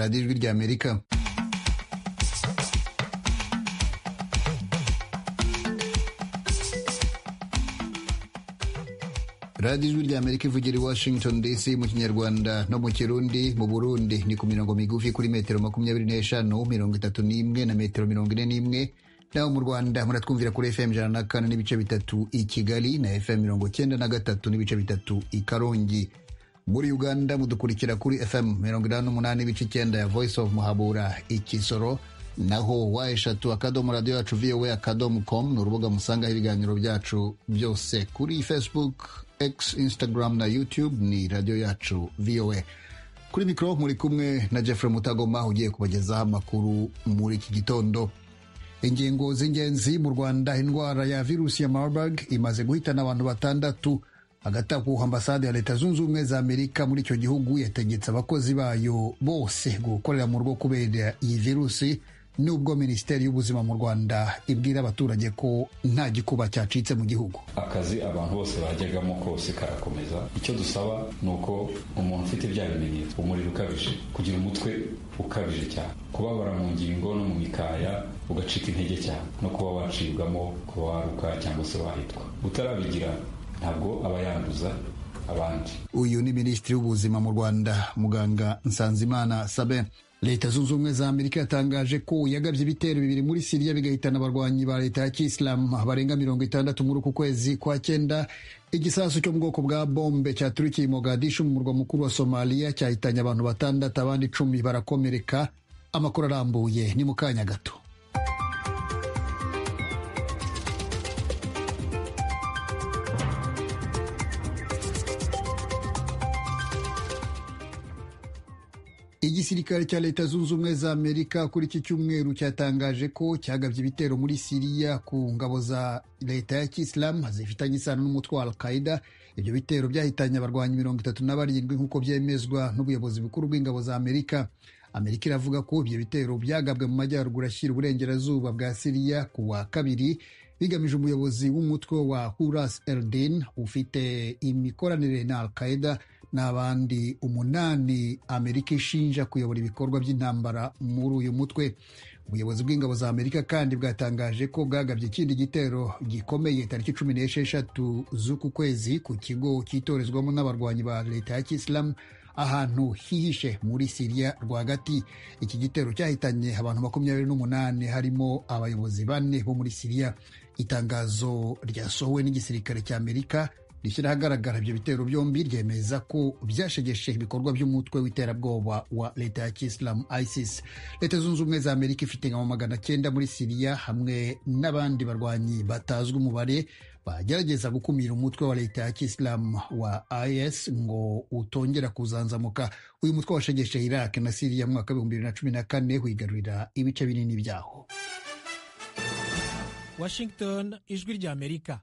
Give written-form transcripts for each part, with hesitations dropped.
Radiyo Ijwi ry'Amerika. Radiyo Ijwi ry'Amerika ivugira i Washington DC mu Kinyarwanda no mu Kirundi. Mu Burundi ni ku mirongo migufi kuri metero 25, 31 na metero 41. Naho mu Rwanda muratwumvira kuri FM 104.3 i Kigali na FM 93.3 i Karongi. Muri Uganda mudukurikira kuri FM 88.9 ya Voice of Muhabura i Kisoro. Naho wa eshatu akadomo radio yacu voa akadomo com ni urubuga musangaho ibiganiro byacu byose. Kuri Facebook, X, Instagram na YouTube ni radio yacu VOA. Kuri mikoro muri kumwe na Jeffrey Mutagoma ugiye kubagezaho amakuru muri iki gitondo. Ingingo z'ingenzi: mu Rwanda indwara ya virusi ya Marburg imaze guhitana abantu batandatu. Hagati aho, ambasade ya Leta Zunze Ubumwe za Amerika muri icyo gihugu yategetse abakozi bayo bose gukorera mu rugo kubera iyi virusi, nubwo Minisiteri y'Ubuzima mu Rwanda ibwira abaturage ko nta gikuba cyacitse mu gihugu. Akazi abantu bose bajyagamo kose karakomeza. Icyo dusaba ni uko umuntu ufite bya bimenyetso, umuriro ukabije, kugira umutwe ukabije cyane, kubabara mu ngingo no mu mikaya, ugacika intege cyane, no kuba wacibwamo, kuba waruka cyangwa se wahitwa, utarabigira ntabwo aba yanduza abandi. Uyu ni Minisitiri w'Ubuzima mu Rwanda, Muganga Nsanzimana Sabin. Leta Zunze Ubumwe za Amerika yatangaje ko yagabye ibitero bibiri muri Siriya bigahitana abarwanyi ba leta ya Kisilamu barenga 60 muri uku kwezi kwa cyenda. Igisasu cyo mu bwoko bwa bombe cyaturikiye i Mogadishu mu murwa mukuru wa Somaliya cyahitanye abantu batandatu, abandi 10 barakomereka. Amakuru arambuye ni mu kanya gato. Igisirikare cya Leta Zunze Ubumwe za Amerika kuri iki cyumweru cyatangaje ko cyagabye ibitero muri Siriya ku ngabo za leta ya Kisilamu zifitanye isano n'umutwe wa Al-Qaeda. Ibyo bitero byahitanye abarwanyi 37 nk'uko byemezwa n'ubuyobozi bukuru bw'ingabo za Amerika. Amerika iravuga ko ibyo bitero byagabwe mu majyaruguru ashyira uburengerazuba bwa Siriya ku wa kabiri, bigamije umuyobozi w'umutwe wa Huras Eldin ufite imikoranire na Al-Qaeda n'abandi 8 Amerika ishinja kuyobora ibikorwa by'intambara muri uyu mutwe. Ubuyobozi bw'ingabo za Amerika kandi bwatangaje ko bwagabye ikindi gitero gikomeye tariki 16 z'uku kwezi ku kigo cyitorezwamo n'abarwanyi ba leta ya Kisilamu ahantu hihishe muri Siriya rwagati. Iki gitero cyahitanye abantu 28 harimo abayobozi 4 bo muri Siriya. Itangazo ryasohowe n'igisirikare cya Amerika rishyira ahagaragara ibyo bitero byombi ryemeza ko byashegeshe ibikorwa by'umutwe w'iterabwoba wa leta ya Kisilamu ISIS. Leta Zunze Ubumwe za Amerika ifite ingabo 900 muri Siriya hamwe n'abandi barwanyi batazwi umubare bagerageza gukumira umutwe wa leta ya Kisilamu wa IS ngo utongera kuzanzamuka. Uyu mutwe washegeshe Iraq na Siriya mu mwaka 2014 wigarurira ibice binini byaho. Washington, Ijwi ry'Amerika.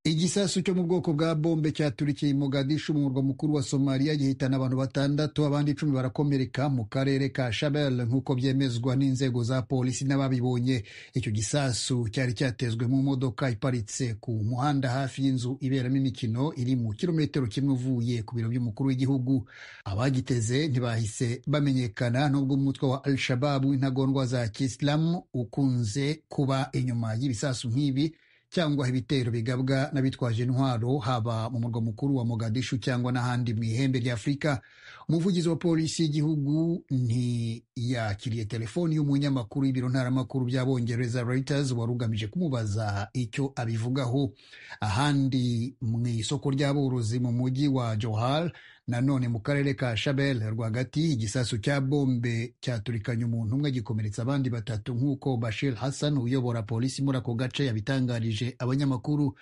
Igisasu cyo mu bwoko bwa bombe cyaturikiye i Mogadishu mu murwa mukuru wa Somaliya gihitana abantu batandatu, abandi 10 barakomereka mu karere ka Shabelle nk'uko byemezwa n'inzego za polisi n'ababibonye. Icyo gisasu cyari cyatezwe mu modoka iparitse ku muhanda hafi y'inzu iberamo imikino iri mu kilometero kimwe uvuye ku biro by'umukuru w'igihugu. Abagiteze ntibahise bamenyekana, nubwo umutwe wa Al-Shabaab w'intagondwa za Kisilamu ukunze kuba inyuma y'ibisasu nk'ibi cyangwa ibitero bigabwa n'abitwaje intwaro, haba mu murwa mukuru wa Mogadishu cyangwa n'ahandi mu ihembe rya Afurika. Umuvugizi wa polisi y'igihugu ntiyakiriye telefoni y'umunyamakuru w'ibiro ntaramakuru by'Abongereza Reuters wari ugamije kumubaza icyo abivugaho. Ahandi mu isoko ry'aborozi mu mujyi wa Johar, nanone mu karere ka Shabelle rwagati, igisasu cya bombe cyaturikanye umuntu umwe gikomeretsa abandi batatu nk'uko Bashir Hassan uyobora polisi muri ako gace yabitangarije abanyamakuru.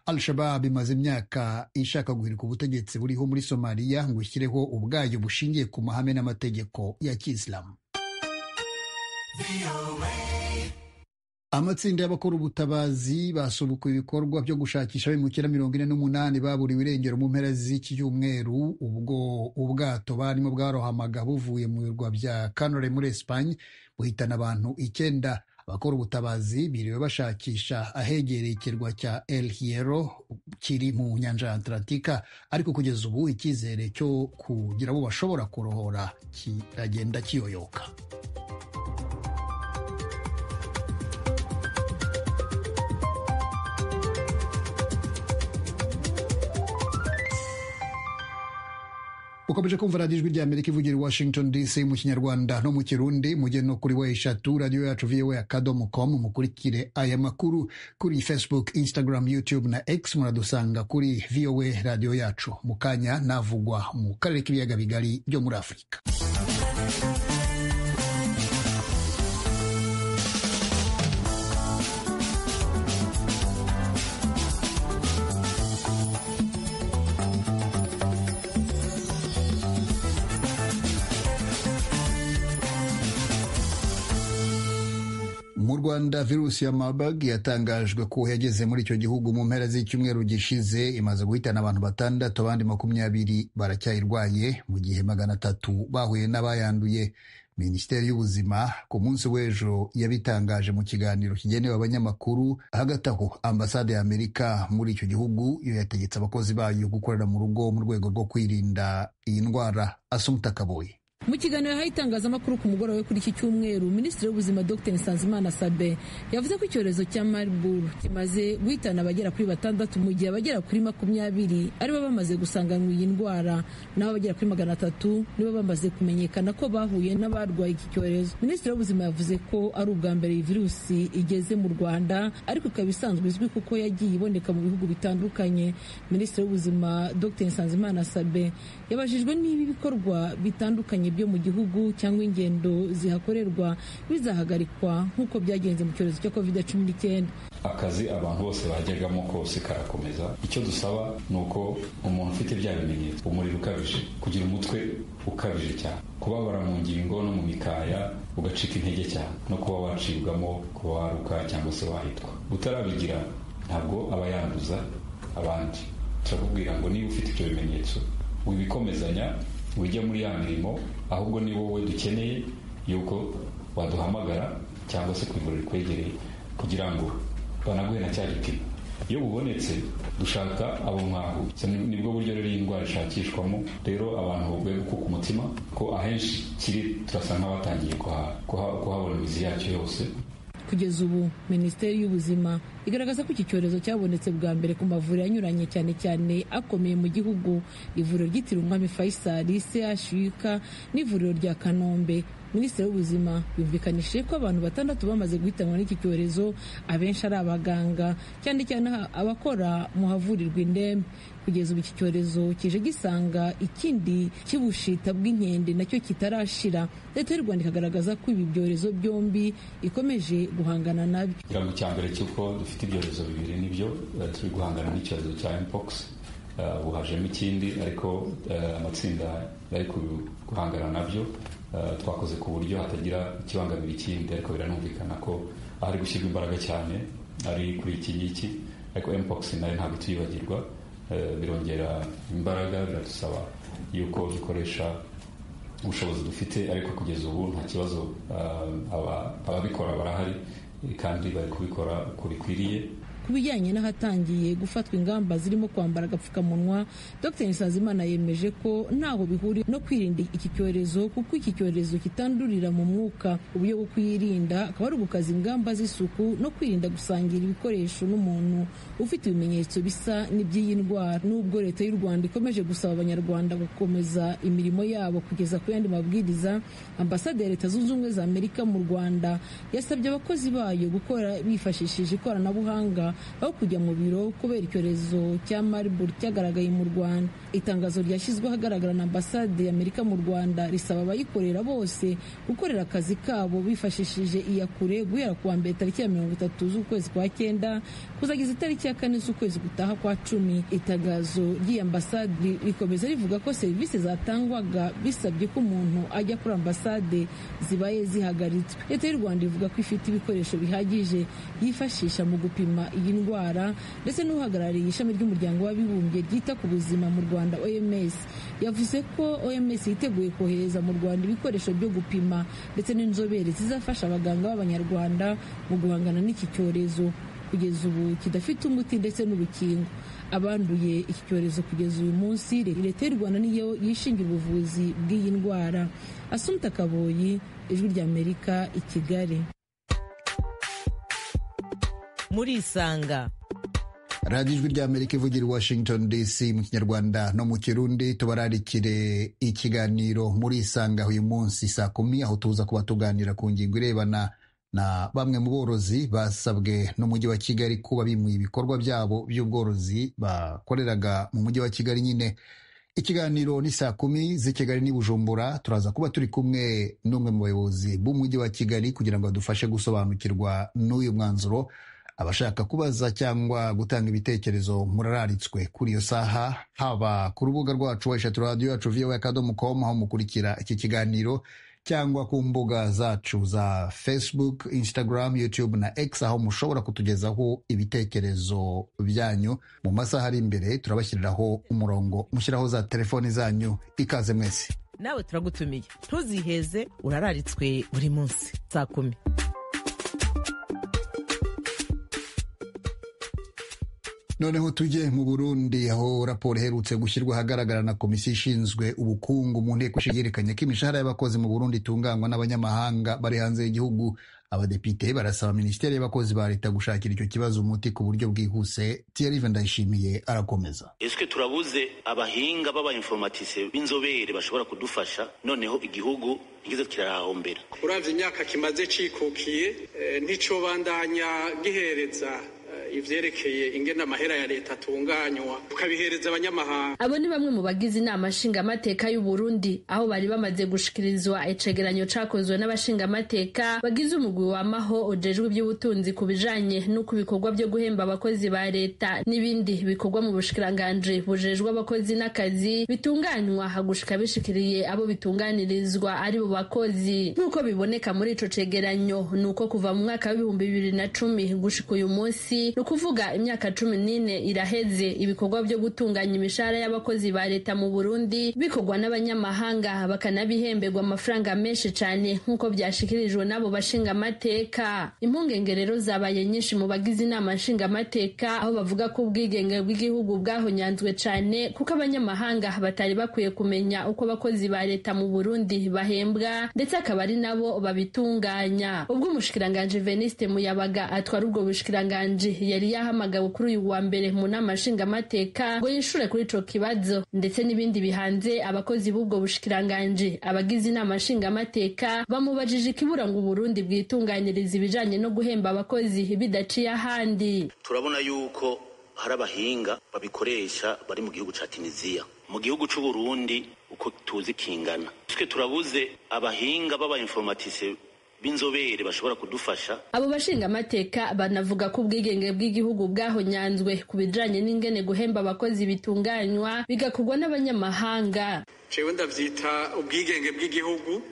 Al-Shabaab imaze imyaka ishaka guhirika ubutegetsi buriho muri Somaliya ngo ishyireho ubwayo bushingiye ku mahame n'amategeko ya Kisilamu. Amatsinda y'abakora ubutabazi basubukuye ibikorwa byo gushakisha abimukira 48 baburiwe irengero mu mpera z'iki cyumweru, ubwo ubwato barimo bwarohamaga buvuye mu birwa bya Canary muri Espagne buhitana abantu 9. Abakora ubutabazi biriwe bashakisha ahegereye ikirwa cya El Hierro kiri mu nyanja ya Atlantika, ariko kugeza ubu icyizere cyo kugira abo bashobora kurohora kiragenda kiyoyoka. Ukomeje kumva radiyo Ijwi ry'Amerika ivugira i Washington DC mu Kinyarwanda no mu Kirundi. Mujye no kuri w radiyo yacu voa.com mukurikire aya makuru kuri Facebook, Instagram, YouTube na X. Muradusanga kuri VOA radiyo yacu. Mu kanya navugwa mu karere k'ibiyaga bigari byo muri Afurika. Mu Rwanda, virusi ya Marburg yatangajwe ko yageze muri icyo gihugu mu mpera z'icyumweru gishize, imaze guhitana abantu 6, abandi 20 baracyayirwaye, mu gihe 300 bahuye n'abayanduye. Minisiteri y'Ubuzima ku munsi w'ejo yabitangaje mu kiganiro kigenewe abanyamakuru. Hagati aho, ambasade ya Amerika muri icyo gihugu yo yategetse abakozi bayo gukorera mu rugo mu rwego rwo kwirinda iyi ndwara. Asumta Kaboyi. Mu kiganiro yahaye itangazamakuru ku mugoroba kuri iki cyumweru, Minisitiri w'Ubuzima Dr Nsanzimana Sabe yavuze ko icyorezo cya Marburg kimaze guhitana abagera kuri 6, mu gihe abagera kuri 20 aribo bamaze gusanganwa iyi ndwara, naho abagera kuri 300 nibo bamaze kumenyekana ko bahuye n'abarwaye iki cyorezo. Minisitiri w'Ubuzima yavuze ko ari ubwa mbere iyi virusi igeze mu Rwanda, ariko ikaba isanzwe izwi kuko yagiye iboneka mu bihugu bitandukanye. Minisitiri w'Ubuzima Dr Nsanzimana Sabe yabajijwe niba ibikorwa bitandukanye byo mu gihugu cyangwa ingendo zihakorerwa bizahagarikwa nk'uko byagenze mu cyorezo cya COVID-19. Akazi abantu bose bajyagamo kose karakomeza. Icyo dusaba ni uko umuntu ufite bya bimenyetso, umuriro ukabije, kugira umutwe ukabije cyane, kubabara mu ngingo no mu mikaya, ugacika intege cyane, no kuba wacibwamo, kuba waruka cyangwa se wahitwa, utarabigira ntabwo aba yanduza abandi. Turakubwira ngo niba ufite ibyo bimenyetso wibikomezanya, ujya muri ya mirimo, ahubwo ni wowe dukeneye yuko waduhamagara cyangwa se ku ivuriro rikwegereye kugira ngo banaguhe na cya gipimo. Iyo bubonetse dushaka abo mwahuye. Nibwo buryo rero iyi ndwara ishakishwamo. Rero abantu be gukuka umutima ko ahenshi kiri turasa nk'abatangiye kuhabona imizi yacyo yose. Kugeza ubu Minisiteri y'Ubuzima igaragaza ko iki cyorezo cyabonetse bwa mbere ku mavuriro anyuranye, cyane cyane akomeye mu gihugu, ivuriro ryitiriwe Umwami Faisal, CHUK n'ivuriro rya Kanombe. Minisitiri w'Ubuzima yumvikanishije ko abantu 6 bamaze guhitanwa n'iki cyorezo, abenshi ari abaganga, cyane cyane abakora mu havurirwa indembe. Kugeza ubu iki cyorezo kije gisanga ikindi cy'ubushita bw'inkende nacyo kitarashira. Leta y'u Rwanda ikagaragaza ko ibi byorezo byombi ikomeje guhangana nabyo. Kugira ngo icya mbere cy'uko dufite ibyorezo bibiri nibyo turi guhangana n'icyorezo cya mpox, ubu hajemo ikindi, ariko amatsinda ari guhangana nabyo. Twakoze ku buryo hatagira ikibangamira ikindi, ariko biranumvikana ko ahari gushyirwa imbaraga cyane ari kuri iki ngiki, ariko mpox nayo ntabwo tuyibagirwa. Birongera imbaraga, biradusaba yuko dukoresha ubushobozi dufite, ariko kugeza ubu nta kibazo, ababikora barahari kandi bari kubikora uko bikwiriye. Ku bijyanye n'ahatangiye gufatwa ingamba zirimo kwambara agapfukamunwa, Dr Nsanzimana yemeje ko ntaho bihuriye no kwirinda iki cyorezo, kuko iki cyorezo kitandurira mu mwuka. Uburyo bwo kuyirinda akaba ari ugukaza ingamba z'isuku no kwirinda gusangira ibikoresho n'umuntu ufite ibimenyetso bisa n'iby'iyi ndwara. Nubwo Leta y'u Rwanda ikomeje gusaba Abanyarwanda gukomeza imirimo yabo kugeza ku yandi mabwiriza, Ambasade ya Leta Zunze Ubumwe za Amerika mu Rwanda yasabye abakozi bayo gukora bifashishije ikoranabuhanga aho kujya mu biro kubera icyorezo cya Marburg cyagaragaye mu Rwanda. Itangazo ryashyizwe ahagaragara na Ambasade y'Amerika mu Rwanda risaba abayikorera bose gukorera akazi kabo bifashishije iyakure guhera ku wa mbere tariki ya 30 z'ukwezi kwa 9 kuzageza itariki ya 4 z'ukwezi gutaha kwa 10. Itangazo ry'iyi ambasade rikomeza rivuga ko serivisi zatangwaga bisabye ko umuntu ajya kuri ambasade zibaye zihagaritswe. Leta y'u Rwanda ivuga ko ifite ibikoresho bihagije yifashisha mu gupima iyi iyi ndwara, ndetse n'uhagarariye ishami ry'umuryango w'abibumbye ryita ku buzima mu Rwanda OMS. Yavuze ko OMS yiteguye kohereza mu Rwanda ibikoresho byo gupima ndetse n'inzobere zizafasha abaganga b'Abanyarwanda mu guhangana n'iki cyorezo kugeza ubu kidafite umuti ndetse n'urukingo. Abanduye iki cyorezo kugeza uyu munsi, Leta y'u Rwanda niyo yishingira ubuvuzi bw'iyi ndwara. Asumta Kaboyi, Ijwi ry'Amerika, i Kigali. Murisanga. Radiyo Ijwi ry'Amerika ivugira i Washington DC mu Kinyarwanda no mu Kirundi. Tubararikire ikiganiro Murisanga uyu munsi saa 10, aho tuza kuba tuganira ku ngingo irebana na bamwe mu borozi basabwe n'umujyi wa Kigali kuba bimuye ibikorwa byabo by'ubworozi bakoreraga mu mujyi wa Kigali nyine. Ikiganiro ni saa 10 z'i Kigali n'i Bujumbura. Turaza kuba turi kumwe n'umwe mu bayobozi b'umujyi wa Kigali kugira ngo badufashe gusobanukirwa n'uyu mwanzuro. Abashaka kubaza cyangwa gutanga ibitekerezo murararitswe kuri iyo saha, haba ku rubuga rwacu weshatu radiyo yacu voa.com aho mukurikira iki kiganiro, cyangwa ku mbuga zacu za Facebook, Instagram, YouTube na X, aho mushobora kutugezaho ibitekerezo byanyu. Mu masaha ari imbere turabashyiriraho umurongo mushyiraho za telefoni zanyu. Ikaze mwese. Nawe turagutumiye, ntuziheze, urararitswe buri munsi saa 10. Noneho tujye mu Burundi, aho raporo iherutse gushyirwa ahagaragara na komisiyo ishinzwe ubukungu mu nteko yerekanye ko imishahara y'abakozi mu Burundi itunganywa n'abanyamahanga bari hanze y'igihugu. Abadepite barasaba minisiteri y'abakozi ba leta gushakira icyo kibazo umuti ku buryo bwihuse. Thierry Ndayishimiye arakomeza. Ese turabuze abahinga b'abainformatise b'inzobere bashobora kudufasha, noneho igihugu ntikize kirahahombera. Uravye imyaka kimaze cikukiye, nticobandanya gihereza ivyerekeye ingene amahera ya leta atunganywa tukabihereza abanyamahanga. Abo ni bamwe mu bagize inama nshingamateka y'u Burundi, aho bari bamaze gushikirizwa icegeranyo cakozwe n'abashingamateka bagize umugwi wa maho ujejwe iby'ubutunzi ku bijanye n'uko ibikorwa byo guhemba abakozi ba leta n'ibindi bikorwa mu bushikiranganji bujejwe abakozi n'akazi bitunganywa hagushika bishikiriye abo bitunganirizwa ari bo bakozi. Nk'uko biboneka muri ico cegeranyo, ni uko kuva mu mwaka w'2010 gushika uyu munsi, ni ukuvuga imyaka 14 iraheze, ibikorwa byo gutunganya imishahara y'abakozi ba leta mu Burundi bikorwa n'abanyamahanga bakanabihemberwa amafaranga menshi cyane, nk'uko byashikirijwe n'abo bashingamateka. Impungenge rero zabaye nyinshi mu bagize inama nshingamateka, aho bavuga ko ubwigenge bw'igihugu bwahonyanzwe cyane, kuko abanyamahanga batari bakwiye kumenya uko abakozi ba leta mu Burundi bahembwa, ndetse akaba ari nabo babitunganya. Ubwo umushikiranganji Veniste Muyabaga atwara ubwo bushikiranganji yari yahamagawe kuri uyu wa mbere mu nama nshingamateka ngo yishure kuri ico kibazo ndetse n'ibindi bihanze abakozi b'ubwo bushikiranganji. Abagize inama nshingamateka bamubajije ikibura ngo Uburundi bwitunganyiriza ibijanye no guhemba abakozi bidaciye ahandi. Turabona yuko hari abahinga babikoresha bari mu gihugu ca Tunisia, mu gihugu c'u Burundi uko tuzi kingana. Twe turabuze abahinga b'abainformatise b'inzobere bashobora kudufasha. Abo bashingamateka banavuga ko ubwigenge bw'igihugu bwahonyanzwe ku bijanye n'ingene guhemba abakozi bitunganywa bigakorwa n'abanyamahanga. Jewe ndavyita ubwigenge bw'igihugu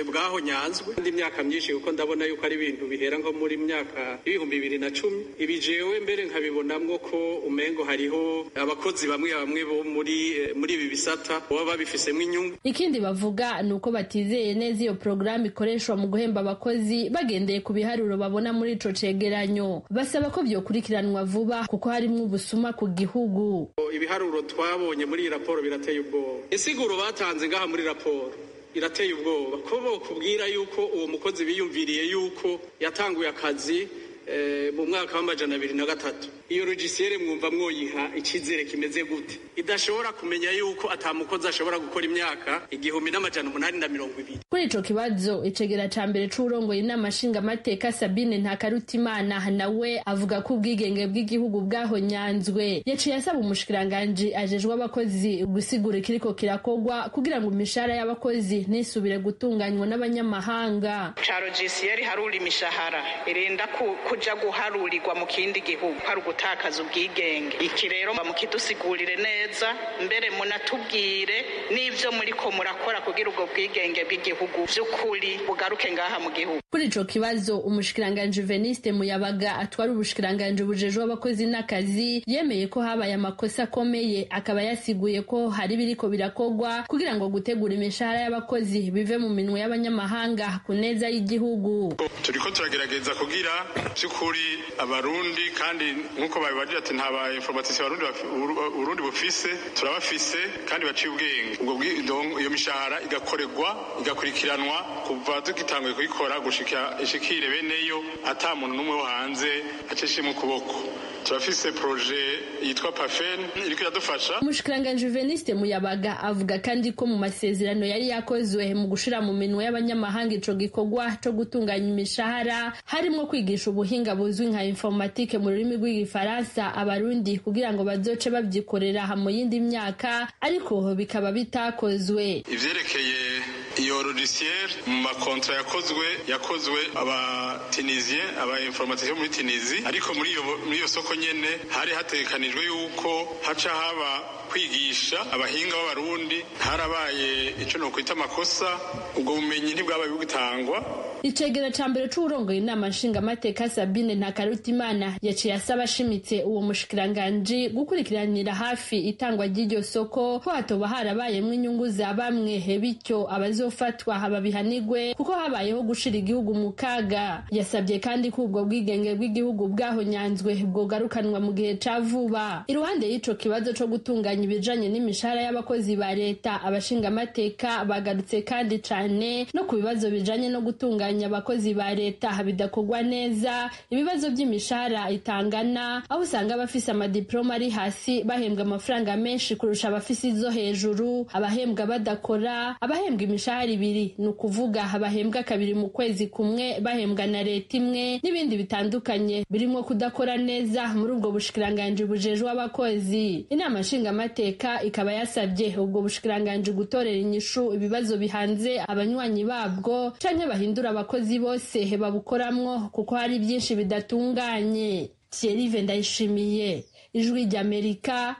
bwahonyanzwe indi myaka myinshi, kuko ndabona yuko ari ibintu bihera nko muri myaka 2010. Ibi jewe mbere nkabibonamwo ko umengo hariho abakozi bamwe bamwe bo muri ibi bisata baba babifisemwo inyungu. Ikindi bavuga ni uko batizeye neza iyo porogaramu ikoreshwa mu guhemba abakozi bagendeye ku biharuro babona muri ico cegeranyo. Basaba ko vyokurikiranwa vuba kuko harimwo ubusuma ku gihugu. Ibiharuro twabonye muri iyi raporo birateye ubwoba. Insiguro batanze ngaha muri raporo irateye ubwoba, ko bokubwira yuko uwo mukozi biyumviriye yuko yatanguye akazi mu mwaka w'2003. Iyo logiciel mwumva mwoyiha icizere kimeze gute idashobora kumenya yuko atamukozi ashobora gukora imyaka 1820? Kuri ico kibazo, icegera ca mbere c'uwurongoye inama nshingamateka Sabine Ntakarutimana nawe avuga ko ubwigenge bw'igihugu bwahonyanzwe. Yaciye asaba umushikiranganji ajejwe abakozi gusigura ikiriko kirakorwa kugira ngo imishahara y'abakozi ntisubire gutunganywa n'abanyamahanga. Ca logiciel harura imishahara irinda kuja guharurirwa mu kindi gihugu, hari ugutakaza ubwigenge. Iki rero mukidusigurire neza, mbere munatubwire n'ivyo muriko murakora kugira ubwo bwigenge bw'igihugu vy'ukuri bugaruke ngaha mu gihugu. Kuri ico kibazo, umushikiranganje Veniste Muyabaga atwara ubushikiranganje bujejwe abakozi n'akazi yemeye ko habaye amakosa akomeye, akaba yasiguye ko hari biriko birakogwa kugira ngo gutegura imishahara y'abakozi bive mu minwe y'abanyamahanga ku neza y'igihugu. Turiko turagerageza kugira by'ukuri abarundi, kandi nk'uko babibagira ati nta ba informatisi abarundi Burundi bufise, turabafise kandi baciye ubwenge. Ubwo iyo mishahara igakorerwa igakurikiranwa kuva tugitanguye kuyikora gushika ishikire beneyo, ata muntu n'umwe wo hanze acishije mu kuboko. Turafise projet yitwa PAFEN iriko iradufasha. Umushikiranganje Veniste Muyabaga avuga kandi ko mu masezerano yari yakozwe mu gushira mu minwe y'abanyamahanga ico gikorwa co gutunganya imishahara harimwo kwigisha ubuhinga buzwi nka informatique mu rurimi rw'igifaransa abarundi kugira ngo bazoce babyikorera mu yindi myaka, ariko bikaba bitakozwe. Ivyerekeye iyo logiciel mu makontra yakozwe aba Tunisien, aba informaticiens muri Tunisie, ariko muri iyo soko nyene hari hategekanijwe yuko haca haba kwigisha abahinga b'abarundi. Harabaye ico nokwita amakosa, ubwo bumenyi ntibwabaye bugitangwa. Icegera ca mbere c'uwurongoye inama nshingamateka Sabine Ntakarutimana yaciye asaba ashimitse uwo mushikiranganji gukurikiranira hafi itangwa ry'iryo soko, ko hatoba harabayemwo inyungu za bamwe, bityo abazofatwa babihanigwe kuko habayeho gushira igihugu mu kaga. Yasabye kandi ko ubwo bwigenge bw'igihugu bwahonyanzwe bwogarukanwa mu gihe ca vuba. Iruhande y'ico kibazo co gutunganya ibijanye n'imishahara y'abakozi ba leta, abashingamateka bagarutse kandi cane no ku bibazo bijanye no gutunganya abakozi ba leta bidakorwa neza, ibibazo by'imishahara itangana, aho usanga abafise amadiploma ari hasi bahembwa amafaranga menshi kurusha abafise izo hejuru, abahembwa badakora, abahembwa imishahara ibiri, ni ukuvuga abahembwa kabiri mu kwezi kumwe bahembwa na leta imwe, n'ibindi bitandukanye birimo kudakora neza muri ubwo bushikiranganje bujejwe abakozi. Inama nshingamateka ikaba yasabye ubwo bushikiranganje gutorera inyishu ibibazo bihanze abanywanyi babwo canke bahindura abakozi bose babukoramwo kuko hari byinshi bidatunganye. Thierry Vendayishimiye, Ijwi ry'Amerika.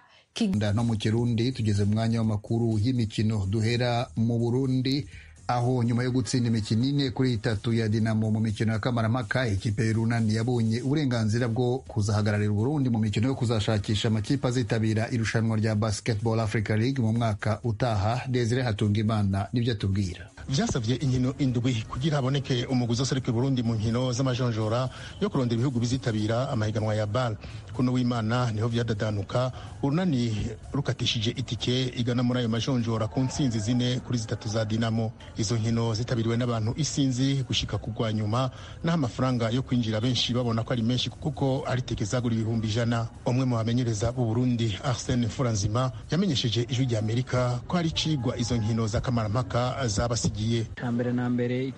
No mu Kirundi tugeze mu mwanya w'amakuru y'imikino, duhera mu Burundi aho nyuma yo gutsinda imikino 4-3 ya Dinamo mu mikino ya kamarampaka, ikipe y'Urunani yabonye uburenganzira bwo kuzahagararira Burundi mu mikino yo kuzashakisha amakipe azitabira irushanwa rya Basketball Africa League mu mwaka utaha. Desire Hatungimana nibyo atubwira. Vyasavye inkino 7 kugira haboneke umuguzi userukira Burundi mu nkino z'amajonjora yo kurondera ibihugu bizitabira amahiganwa ya BAL. Kuno w'Imana niho vyadadanuka, Urunani rukatishije itike igana muri ayo majonjora ku ntsinzi 4-3 za Dinamo. Izo nkino zitabiriwe n'abantu isinzi gushika kugwa nyuma, naho amafaranga yo kwinjira benshi babona ko ari menshi kuko ari tike zagura 100,000. Umwe mu bamenyereza b'u Burundi Arsene Furanzima yamenyesheje Ijwi rya Amerika ko ari cigwa izo nkino za kamarampaka zabasigiye. Mbere na mbere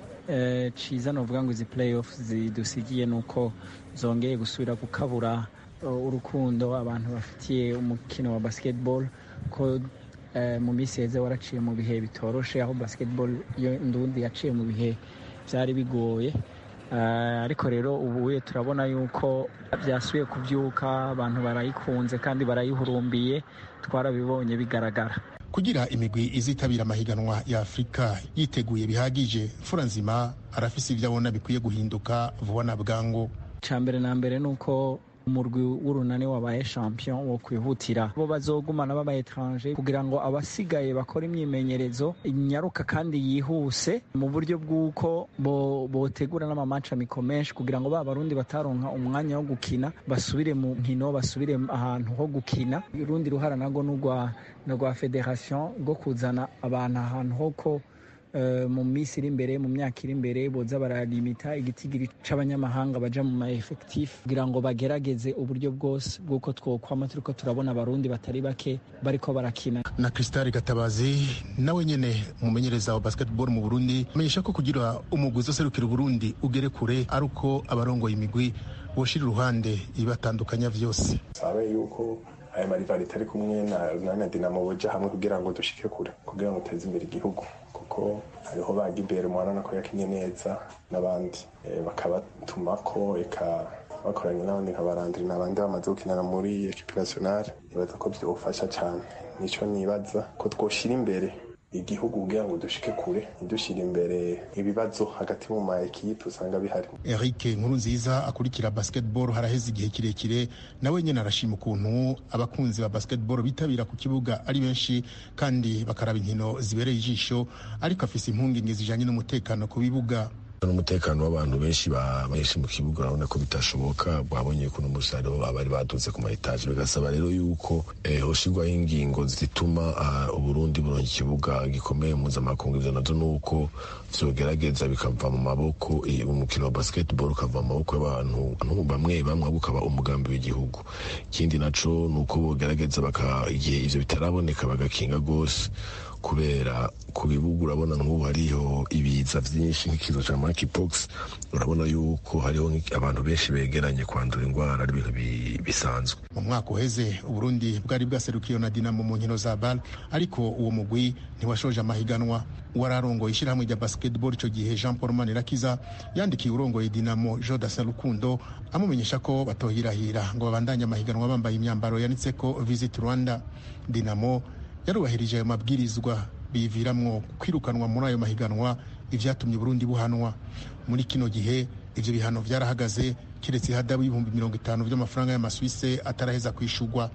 ciza novuga ngo izi playoff zidusigiye nuko zongeye gusubira gukabura urukundo abantu bafitiye umukino wa basketball, ko mu minsi heze waraciye mu bihe bitoroshe, aho basketball yo ndundi yaciye mu bihe byari bigoye, ariko rero ubu turabona yuko byasubiye kubyuka, abantu barayikunze kandi barayihurumbiye, twarabibonye bigaragara. Kugira imigwi izitabira amahiganwa ya Afrika yiteguye bihagije, Furanzima arafise ivyo abona bikwiye guhinduka vuba na bwangu. Icambere na mbere nuko umurwi w'Urunani wabaye champion wo kwihutira bo bazogumana baba étranger kugira ngo abasigaye bakora imyimenyerezo inyaruka kandi yihuse, mu buryo bw'uko botegura n'amamatch amiko menshi kugira ngo ba barundi bataronka umwanya wo gukina basubire mu nkino, basubire ahantu ho gukina. Urundi ruhara nago n'urwa federation rwo kuzana abantu ahantu hoko mu minsi iri imbere, mu myaka iri imbere, boza baralimita igitigiri c'abanyamahanga baja mu ma effectif kugira ngo bagerageze uburyo bwose bw'uko twokwama turiko turabona abarundi batari bake bariko barakina. Na Crystal Gatabazi nawe nyene umumenyereza wa basketball mu Burundi amenyesha ko kugira umugwi userukira Burundi ugere kure ari uko abarongoye imigwi boshira uruhande ibatandukanya vyose. Sabe yuko aya marivalite ari kumwe na Dinamo boja hamwe kugira ngo dushike kure, kugira ngo uteze imbere igihugu, kuko hariho ba Gibert Mwana nako yakinye neza n'abandi bakabatumako, eka Bakoranye n'abandi nka Barandri n'abandi bamaze gukinana muri equipe nationale, nibaza ko vyofasha cane. Nico nibaza ko twoshira imbere igihugu kugira ngo dushike kure, ntidushire imbere ibibazo hagati mu ma ekipe usanga bihari. Eric Nkurunziza akurikira basketball haraheze igihe kirekire, nawe nyene arashima ukuntu abakunzi ba basketball bitabira ku kibuga ari benshi kandi bakaraba inkino zibereye ijisho, ariko afise impungenge zijanye n'umutekano ku bibuga. N'umutekano w'abantu benshi benshi mu kibuga urabona ko bitashoboka. Babonye ko n'umusaruro abari baduze ku ma etaje, bigasaba rero yuko hoshirwaho ingingo zituma Uburundi buronka ikibuga gikomeye mpuzamakungu. Ivyo navyo nuko vyogerageza bikava mu maboko, umukino wa basketball ukava mu maboko y'abantu bamwe bamwe, ukaba umugambi w'igihugu. Ikindi naco nuko bogerageza igihe ivyo bitaraboneka bagakinga gose, kubera ku bibuga urabona nk'ubu hariho ibiza vyinshi nk'ikiza ca monkeypox, urabona yuko hariho abantu benshi begeranye, kwandura ingwara ari ibintu bisanzwe. Mu mwaka uheze Uburundi bwari bwaserukiye na Dinamo mu nkino za BAL, ariko uwo mugwi ntiwashoje amahiganwa. Wararongoye ishyirahamwe rya basketball ico gihe, Jean Paul Manirakiza, yandikiye urongoye Dinamo Jodas Rukundo amumenyesha ko batohirahira ngo babandanye amahiganwa bambaye imyambaro yanditseko Visit Rwanda. Dinamo yarubahirije ayo mabwirizwa, biviramwo kwirukanwa muri ayo mahiganwa, ivyatumye Burundi buhanwa. Muri kino gihe ivyo bihano vyarahagaze, kiretse ihadabu 50,000 vy'amafaranga y'amaswise ataraheza kwishurwa.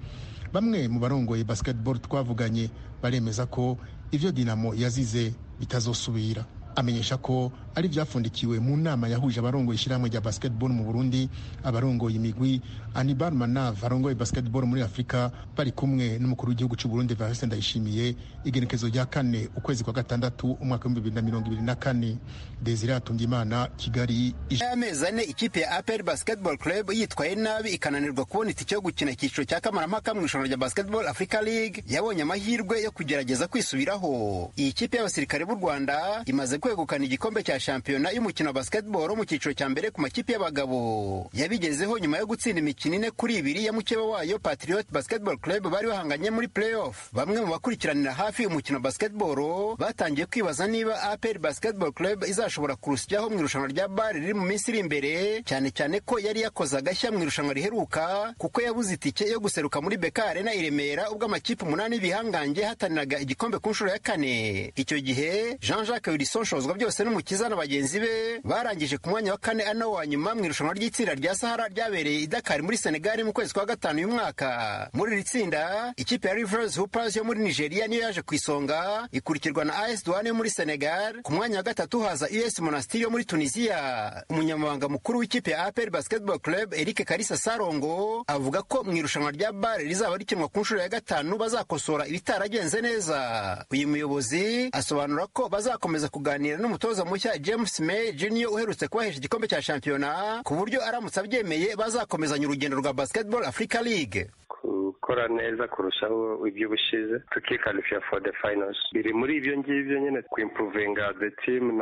Bamwe mu barongoye basketball twavuganye baremeza ko ivyo Dinamo yazize bitazosubira. Amenyesha ko ari vyafundikiwe mu nama yahuje abarongoye ishyirahamwe rya basketball mu Burundi, abarongoye imigwi, Anibal Manav arongoye basketball muri Afrika, bari kumwe n'umukuru w'igihugu cy'u Burundi Evariste Ndayishimiye, igenekezo rya 4 ukwezi kwa gatandatu umwaka 2024. Desire Atungimana, Kigali. Amezi ane ikipe ya APR Basketball Club yitwaye nabi ikananirwa kubona itike yo gukina icyiciro cya kamarampaka mu irushanwa rya Basketball Africa League, yabonye amahirwe yo kugerageza kwisubiraho. Iyi kipe y'abasirikare b'u Rwanda imaze kwegukana igikombe cya shampiyona y'umukino wa basketball mu cyiciro cya mbere ku makipe y'abagabo. Yabigezeho nyuma yo gutsinda imikino 4-2 ya mukeba wayo Patriot Basketball Club bari bahanganye muri playoff. Bamwe mu bakurikiranira hafi umukino wa basketball batangiye kwibaza niba APR Basketball Club izashobora kurusyaho mu irushanwa rya BAL riri mu minsi iri imbere, cyane cyane ko yari yakoze agashya mu irushanwa riheruka kuko yabuze itike yo guseruka muri BK Arena i Remera ubwo amakipe 8 y'ibihangange hataniraga igikombe ku nshuro ya 4. Icyo gihe Jean-Jacques Wilson Shozwa byose n'umukiza na bagenzi be barangije ku mwanya wa 4 ano wa nyuma mu irushanwa ry'itsinda rya Sahara ryabereye i Dakar muri Senegal mu kwezi kwa 5 uyu mwaka. Muri iri tsinda ikipe ya Rivers Hoopers yo muri Nigeria niyo yaje ku isonga, ikurikirwa na AS Douanes yo muri Senegal, ku mwanya wa 3 haza US Monastir yo muri Tunisia. Umunyamabanga mukuru w'ikipe ya APR Basketball Club Eric Kalisa Sarongo avuga ko mu irushanwa rya BAL rizaba rikinwa ku nshuro ya 5 bazakosora ibitaragenze neza. Uyu muyobozi asobanura ko bazakomeza kuganira n'umutoza mushya James May Jr uherutse kubahesha igikombe cya shampiyona, ku buryo aramutse abyemeye bazakomezanya urugendo rwa Basketball Africa League. Gukora neza kurushaho iby'ubushize tukikalifiya for the finals, biri muri ibyo ngibyo nyine kuimprovinga the team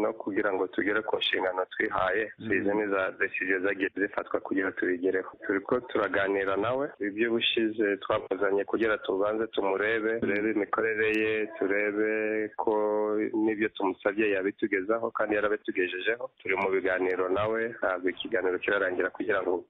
no kugira ngo tugere ku nshingano twihaye. Izo ni za decision zagiye zifatwa kugira tubigereho. Turiko turaganira nawe iby'ubushize twamuzanye kugira tubanze tumurebe, turebe imikorere ye, turebe ko n'ibyo tumusabye yabitugezaho kandi yarabitugejejeho. Turi mu biganiro nawe, ntabwo ikiganiro kirarangira kugira ngo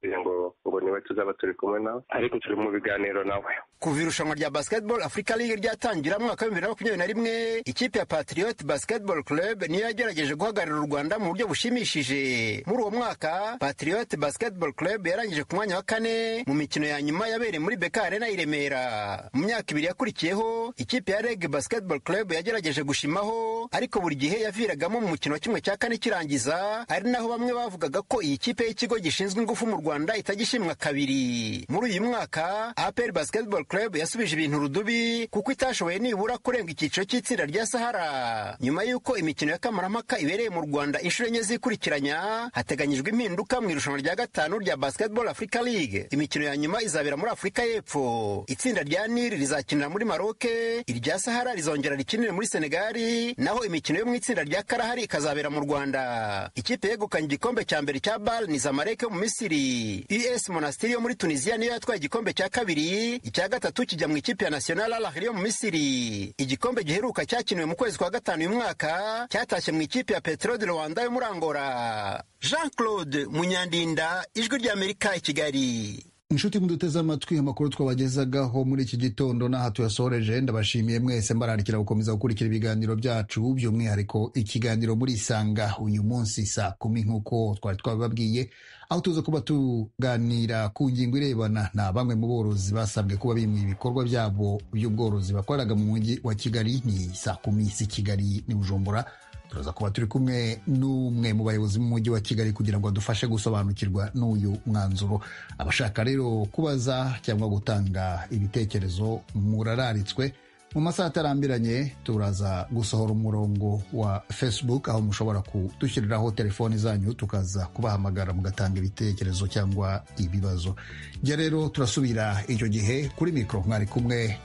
ngo niwe tuzaba turi kumwe nawe, ariko turi mu biganiro nawe. Kuva irushanwa rya Basketball Africa League ryatangira mu mwaka wa 2021, ikipe ya Patriot Basketball Club niyo yagerageje guhagararira u Rwanda mu buryo bushimishije. Muri uwo mwaka Patriot Basketball Club yarangije ku mwanya wa 4 mu mikino ya nyuma yabereye muri BK Arena i Remera. Mu myaka ibiri yakurikiyeho ikipe ya REG Basketball Club yagerageje gushimaho, ariko buri gihe yaviragamo mu mukino wa 1/4 kirangiza, ari naho bamwe bavugaga ko iyi kipe y'ikigo gishinzwe ingufu mu Rwanda itagishimwa kabiri. Muri uyu mwaka APR Basketball Club yasubije ibintu rudubi kuko itashoboye nibura kurenga icyiciro cy'itsinda rya Sahara. Nyuma y'uko imikino ya kamarampaka ibereye mu Rwanda inshuro 4 zikurikiranya, hateganyijwe impinduka mu irushanwa rya 5 rya Basketball Africa League. Imikino ya nyuma izabera muri Afurika y'Epfo. Itsinda rya Nil rizakinira muri Maroc, irya Sahara rizongera rikinire muri Senegal, naho imikino yo mu itsinda rya Kalahari ikazabera mu Rwanda. Ikipe yegukanye igikombe cya mbere cya BAL ni Zamalek yo mu Misiri. US Monastir yo muri Tunisia niyo yatwaye igikombe cya 2. kabiri, icya gatatu kijya mu ikipe ya National Al Ahly yo mu Misiri. Igikombe giheruka cyakiniwe mu kwezi kwa gatanu uyu mwaka, cyatashye mu ikipe ya Petro de Rwanda yo muri Angola. Jean Claude Munyandinda, Ijwi ry'Amerika, i Kigali. Inshuti muduteze amatwi, amakuru twabagezagaho muri iki gitondo n'aha tuyasoreje. Ndabashimiye mwese, mbararikira gukomeza gukurikira ibiganiro byacu, by'umwihariko ikiganiro muri Isanga uyu munsi saa 10 nk'uko twari twabibabwiye, aho tuza kuba tuganira ku ngingo irebana na bamwe mu borozi basabwe kuba bimuye ibikorwa byabo by'ubworozi bakoreraga mu mujyi wa Kigali. Ni saa 10 z'i Kigali ni Bujumbura. Turaza kuba turi kumwe n'umwe mu bayobozi b'umujyi wa Kigali kugira ngo adufashe gusobanukirwa n'uyu mwanzuro. Abashaka rero kubaza cyangwa gutanga ibitekerezo murararitswe. Mu masaha atarambiranye turaza gusohora umurongo wa Facebook aho mushobora kudushyiriraho telefoni zanyu, tukaza kubahamagara mugatanga ibitekerezo cyangwa ibibazo. Njye rero turasubira icyo gihe kuri mikoro mwari kumwe.